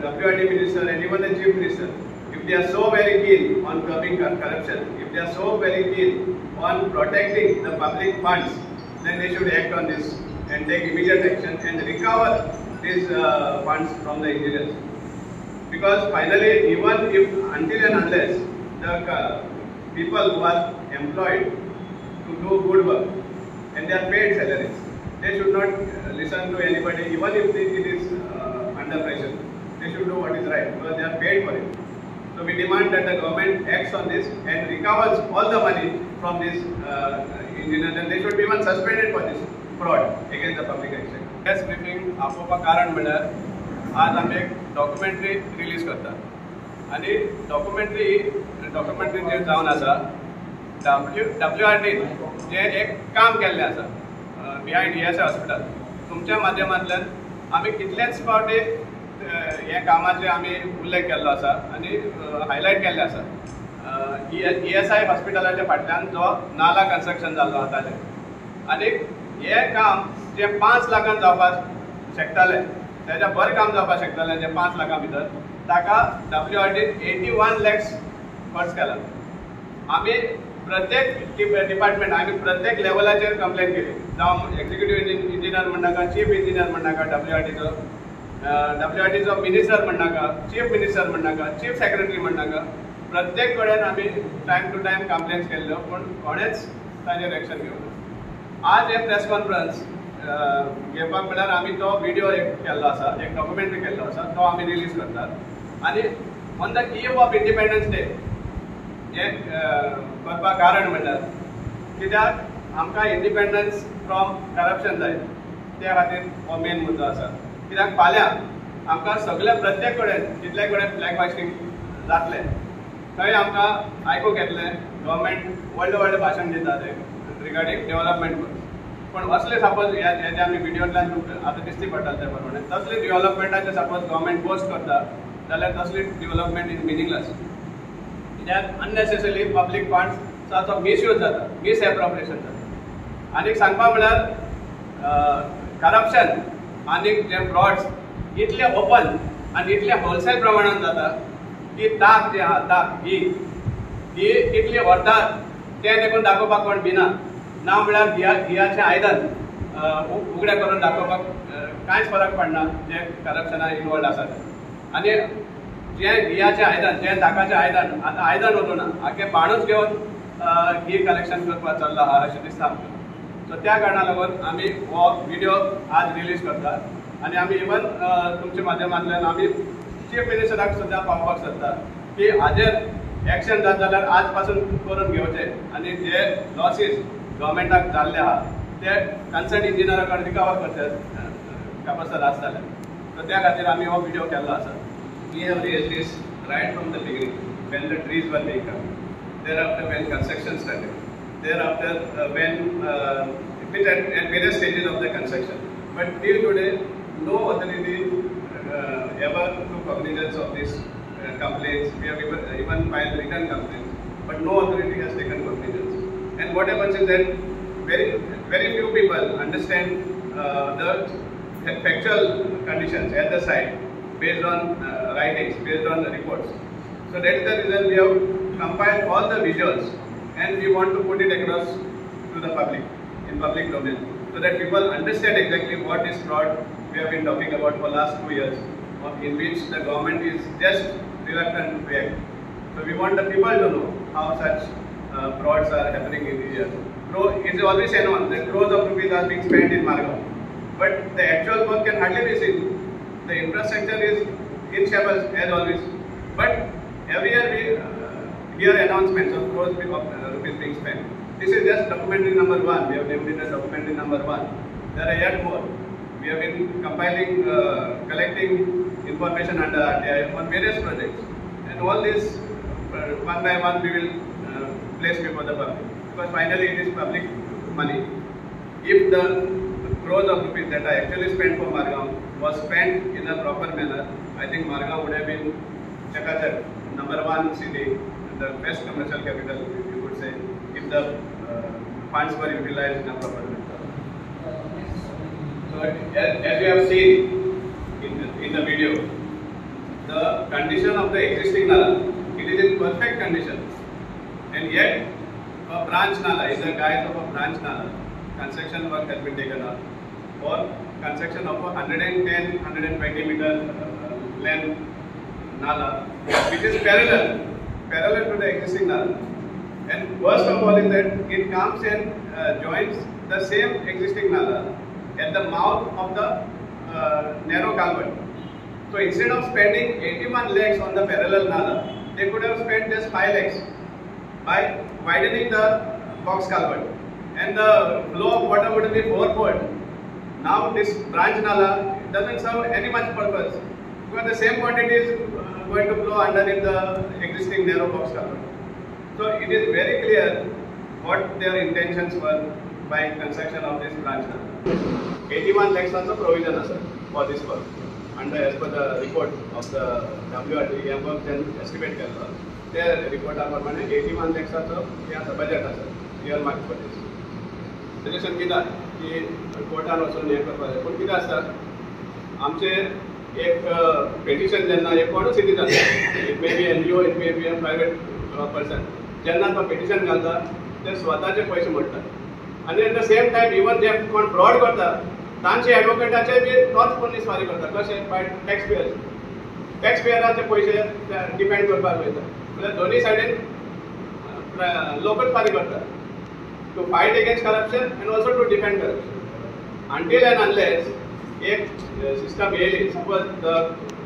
WRD Minister and even the Chief Minister, if they are so very keen on curbing corruption, if they are so very keen on protecting the public funds, then they should act on this and take immediate action and recover these funds from the engineers. Because finally, even if until and unless the people who are employed to do good work and they are paid salaries, they should not listen to anybody, even if it is under pressure. They should do what is right because they are paid for it. So we demand that the government acts on this and recovers all the money from these engineers, and they should be even suspended for this fraud against the public exchequer. Press briefing आपोवपा कारण म्हळ्यार आज आमी एक documentary release करतात आनी documentary जे जावन आसा WRD जे एक काम केल्लें आसा बिहायंड ESI hospital, तुमच्या माध्यमांतल्यान आमी कितलेच फावटी हे कामाचे आमी उल्लेख केल्लो आसा आनी हायलायट केल्लें आसा. ESI हॉस्पिटलाच्या फाटल्यान जो नाला कन्स्ट्रक्शन जाल्लो आसा ताजें, आनी हें काम जें 5 लाखान जावपाक शकतालें, तेज्या बरें काम जावपाक शकतालें जें 5 लाखां भितर, ताका WRD 81 lakhs खर्च केला. आमी प्रत्येक डिपार्टमेंट, आमी प्रत्येक लेवलाचेर कंप्लेन केली, जावं एक्झिक्युटीव इंजिनियर म्हणनाका, चीफ इंजिनियर म्हणनाका, WRDचो मिनिस्टर म्हणनाका, चीफ मिनिस्टर म्हणनाका, चीफ सेक्रेटरी म्हणनाका, प्रत्येक कडेन आमी टायम टू टायम कंप्लेन्स केल्ल्यो, पूण कोणेच ताजेर एक्शन घेवंक ना. आज हे प्रेस कॉन्फरन्स घेवपाक म्हळ्यार आमी तो विडियो एक केल्लो आसा, एक डॉक्युमेंटरी केल्लो आसा, तो आमी रिलीज करतात. आनी on the eve of Independence Day हें करपाक कारण म्हळ्यार कित्याक आमकां इंडिपेंडन्स फ्रॉम करप्शन जाय, त्या खातीर हो मेन मुद्दो आसा. कित्याक फाल्यां आमकां सगळे प्रत्येक कडेन जितले कडेन फ्लॅग होस्टिंग जातलें थंय आमकां आयकूंक येतलें गव्हर्मेंट व्हडलें व्हडलें भाशण दिता ते रिगार्डींग डेव्हलपमेंट वर्क्स, पूण असले सपोज हे जे आमी विडियोंतल्यान आतां दिश्टी पडटा ते प्रमाणे तसले डेव्हलपमेंटाचे सपोज गव्हर्मेंट पोस्ट करता जाल्यार तसली डेव्हलपमेंट is meaningless. कित्याक अननेसेसरी पब्लीक फंड्साचो मिसयूज जाता, मिसएप्रोप्रिएशन जाता. आनी सांगपा म्हळ्यार करप्शन आनी जे फ्रॉड्स इतले ओपन आनी इतले होलसेल प्रमाणान जाता की ताक जे आहा, ताक ही कितली व्हरतात तें देखून दाखोवपाक कोण भिना. ना म्हळ्यार गियाचें आयदन उगडें करून दाखोवपाक कांयच फरक पडना जे करप्शनान इनवॉल्ड आसा ते. आनी जें गियाचें आयदन, जें ताकाचें आयदन, आतां आयदन उरूं ना, आख्खें बाणूच घेवन घी कलेक्शन करपाक चल्लां आहा अशें दिसता आमकां. सो त्या कारणाक लागून आमी हो विडियो आज रिलीज करतात आनी आमी इवन तुमच्या माध्यमांतल्यान आमी चीफ मिनिस्टराक सुद्दां पावपाक सोदता की हाजेर एक्शन जाता जाल्यार आज पासून करून घेवचें आनी जे लॉसीस गव्हर्मेंटाक जाल्ले आहा ते कन्सर्न इंजिनियरा कडेन रिकवर करचे कापस्ताद आसा जाल्यार. सो त्या खातीर आमी हो विडियो केल्लो आसा. We have raised this right from the beginning when the trees were being cut, thereafter when construction started, thereafter when at various stages of the construction. But till today, no authority ever took cognizance of these complaints. We have even filed written complaints, but no authority has taken cognizance. And what happens is that very, very few people understand the factual conditions at the site based on writings, based on the reports. So that is the reason we have compiled all the visuals and we want to put it across to the public, in public domain, so that people understand exactly what is fraud we have been talking about for last 2 years, in which the government is just reluctant to act. So we want the people to know how such frauds are happening in India. It is always known that crores of rupees are being spent in Margao, but the actual work can hardly be seen. The infrastructure is in shambles as always, but every year we hear announcements of crores of rupees being spent. This is just documentary number 1. We have named it as documentary number 1. There are yet more. We have been compiling, collecting information under RTI on various projects, and all this one by one we will place before the public, because finally it is public money. If the crores of rupees that are actually spent for Margao was spent in a proper manner, I think Margao would have been Chakachak, number 1 city, the best commercial capital, you could say, if the funds were utilized in a proper manner. So as you have seen in the video, Condition of the existing nala, it is in perfect condition, and yet a branch nala is a guise of a branch nala. Construction work has been taken up for construction of a 110-120 meter length nala, which is parallel to the existing nala. And worst of all is that it comes and joins the same existing nala at the mouth of the narrow culvert. So instead of spending 81 lakhs on the parallel nala, they could have spent just 5 lakhs by widening the box culvert, and the flow of water would be fourfold. Now this branch nala doesn't serve any much purpose because the same quantity is going to flow underneath the existing narrow box culvert. So it is very clear what their intentions were by construction of this branch nala. 81 lakhs also provision asa for this work. Under as per the report of the WRD work then estimate केल्लो ते रिपोर्टा प्रमाणे 81 lakhs हे आसा budget आसा year mark for this. Suggestion दिता की कोर्टान वचून हें करपाक जाय, पूण कितें आसता आमचें एक पेटिशन जेन्ना एक कोणूच कितें जाता, it may be NGO, it may be a private person, जेन्ना तो पेटिशन घालता ते स्वताचे पयशे मोडटात आनी at the same time even जे कोण फ्रॉड करता तांचे एडवोकेटाचे बी तोच पोलीस फारीक करता. कशें? बाय टॅक्स पेयर, टॅक्स पेयराचे पयशे डिपेंड करपाक वयता, म्हणल्यार दोनूय सायडीन लोकच फारीक करता to fight against corruption and also to defend corruption. Until and unless एक सिस्टम येयली, suppose the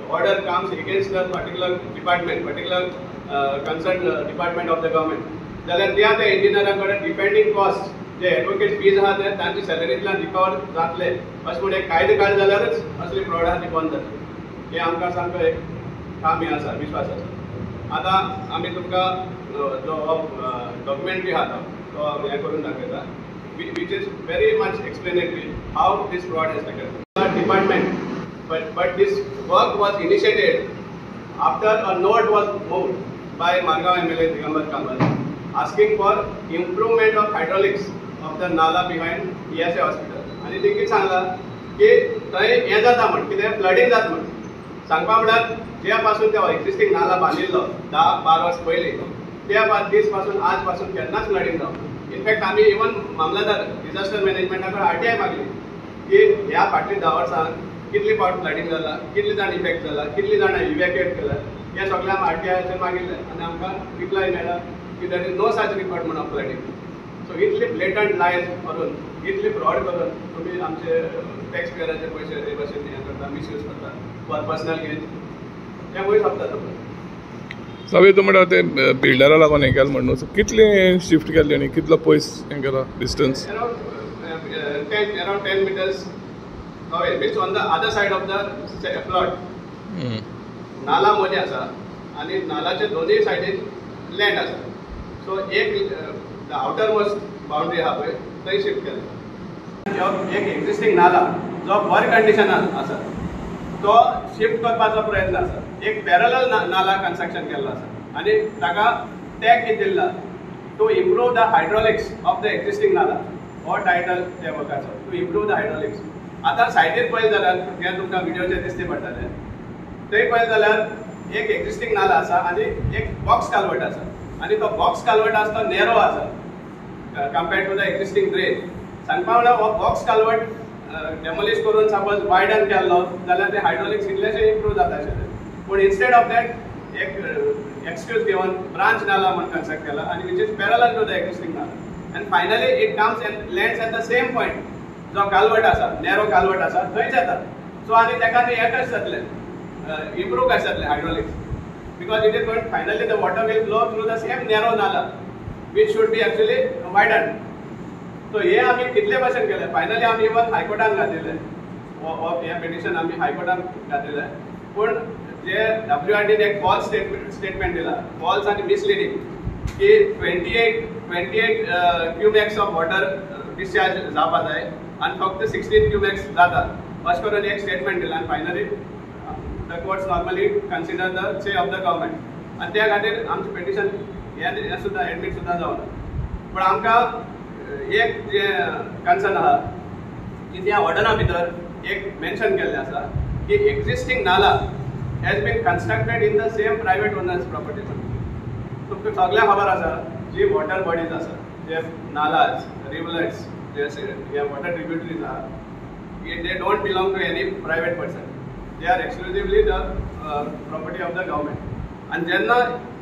order comes against the particular department, particular concern department of the government, जाल्यार त्या त्या इंजिनियरा कडेन डिपेंडींग कॉस्ट जे एडवोकेट फीज आहा ते तांचे सॅलरींतल्यान recover जातले अशें म्हूण एक कायदे काडले जाल्यारच असली फ्रॉड आहा ती बंद जातली. हें आमकां सामको एक ठाम हें आसा, विश्वास आसा. आतां आमी तुमकां जो डॉक्युमेंटरी आहा तो हें करून दाखयता, which is very much explanatory how this fraud has taken department. But this work was initiated after a note was moved by Margao MLA Digambar Kamat asking for improvement of hydraulics of the nala behind ESI hospital. आनी तेंकी सांगला की थंय हें जाता म्हण कितें flooding जाता म्हण सांगपा म्हळ्यार ज्या पासून ते एक्झिस्टींग नाला बांदिल्लो 10-12 वर्स पयलीं त्या दीस पासून आज पासून केन्नाच फ्लडींग जावना. इनफॅक्ट आमी इवन मामलादार डिझास्टर मॅनेजमेंटा कडेन आरटीआय मागली की ह्या फाटल्या 10 वर्सांत कितली फावट फ्लडींग जाला, कितली जाण इफेक्ट जाला, कितली जाणां इव्हॅक्युएट केला, हें सगळें आमी आरटीआयचेर मागिल्लें आनी आमकां रिप्लाय मेळ्ळा की there is no such report म्हूण ऑफ फ्लडींग. सो इतली ब्लेटंट लायज करून, इतली फ्रॉड करून तुमी आमचे टॅक्स पेयराचे पयशे हे भशेन हें करता, मिसयूज करता फॉर पर्सनल गेन, तें वयर सोंपता तुमकां. सावे तूं म्हणटा ते बिल्डरा लागून हें केलें म्हण न्हू, सो कितलें शिफ्ट केलें आनी कितलो पयस हें केलां distance? Around 10 meters away, which on the other side of the plot. नाला मदीं आसा आनी नालाच्या दोनूय सायडीन लँड आसा. सो एक आउटर मोस्ट बाउंड्री आहा पळय थंय शिफ्ट केलें. एक एक्झिस्टींग नाला जो बऱ्या कंडिशनान आसा तो शिफ्ट करपाचो प्रयत्न आसा. एक पॅरलल नाला कन्स्ट्रक्शन केल्लो आसा आनी ताका टॅग कितें दिल्ला to improve the hydraulics of the existing nala, हो टायटल त्या वर्काचो, टू इम्प्रूव the hydraulics. आतां सायडीर पळयत जाल्यार हें तुमकां व्हिडियोचेर दिसती पडटलें, थंय पळयत जाल्यार एक एक्झिस्टींग नाला आसा आनी एक बॉक्स कालवट आसा आनी तो बॉक्स कालवट आसा तो नॅरो आसा compared to the existing drain. सांगपा म्हळ्यार हो बॉक्स कालवट डेमोलिश करून सपोज वायडन केल्लो जाल्यार ते हायड्रोलिक्स इल्लेशें इम्प्रूव जाता आशिल्लें, पूण इन्स्टेड ऑफ that एक एक्सक्यूज घेवन ब्रांच नाला म्हूण कन्स्ट्रक्ट केला आनी which is parallel to the existing nala and finally it comes and lands at the same point जो कालवट आसा, नॅरो कालवट आसा थंयच येता. सो आनी ताका न्ही हें कशें जातलें, इम्प्रूव कशें जातलें hydraulics, because it is going finally the water will flow through the same narrow nala which should be actually widen. So हे आमी कितले भशेन केलें, फायनली आमी इवन हायकोर्टान घातिल्लें हें पिटिशन आमी हायकोर्टान घातिल्लें, पूण जे WRDन एक फॉल्स स्टेटमेंट दिला, फॉल्स आनी मिसलिडींग, की 28 क्युमेक्स ऑफ वॉटर डिस्चार्ज जावपा जाय आनी फक्त 16 क्युमेक्स जाता अशें करून एक स्टेटमेंट दिलां आनी finally the courts normally consider the say of the government आनी त्या खातीर आमचें पिटिशन हें सुद्दां एडमीट सुद्दां जावना. पूण आमकां एक जें कन्सर्न आहा की त्या ऑर्डरा भितर एक मेन्शन केल्लें आसा की existing nala has been constructed in the same private owners property. तुमकां सगळ्यांक खबर आसा जी वॉटर बॉडीज आसा, जे नालाज, रिवलट्स, जे हे वॉटर ट्रिब्युटरीज आहा, they don't belong to any private person, they are exclusively the property of the government. आनी जेन्ना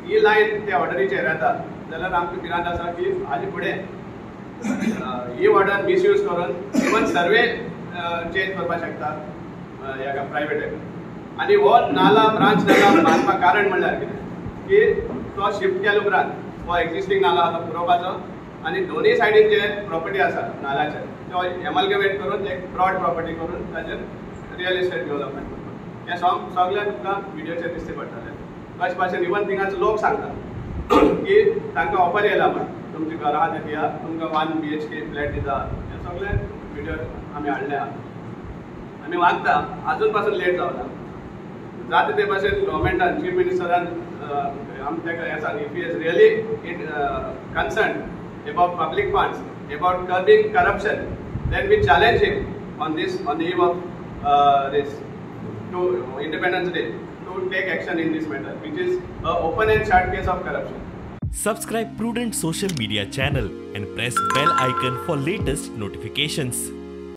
ही लायन त्या ऑर्डरीचेर येता जाल्यार आमकां भिरांत आसा की हाजे फुडें ही ऑर्डर मिसयूज करून इवन सर्वे चेंज करपाक शकता ह्या प्रायवेट हेका. आनी हो नाला, ब्रांच नाला बांदपाक कारण म्हणल्यार कितें की तो शिफ्ट केल्या उपरांत हो एक्झिस्टींग नाला आसा तो पुरोवपाचो आनी दोनूय सायडीन जे प्रॉपर्टी आसा नाल्याचे तो एमल्गमेट करून एक ब्रॉड प्रॉपर्टी करून ताजेर रियल इस्टेट डेव्हलपमेंट करपाक. हें सगळें तुमकां विडियोचेर दिसचे पडटलें. कशे भाशेन इवन थिंगाचो लोक सांगता की तांकां ऑफर येयला म्हण तुमची घरां आहा ती दिया, तुमकां 1 BHK flat दिता. हें सगळें विडियो आमी हाडले आहा. आमी मागता आजून पासून लेट जावना, जाता ते भाशेन गव्हर्मेंटान, चीफ मिनिस्टरान आमी ताका हें सांग, if he is really it concern about public funds, about curbing corruption, then we challenge him on this, on the eve of this to Independence Day, to take action in this matter, which is an open and shut case of corruption. Subscribe Prudent Social Media channel and press bell icon for latest notifications.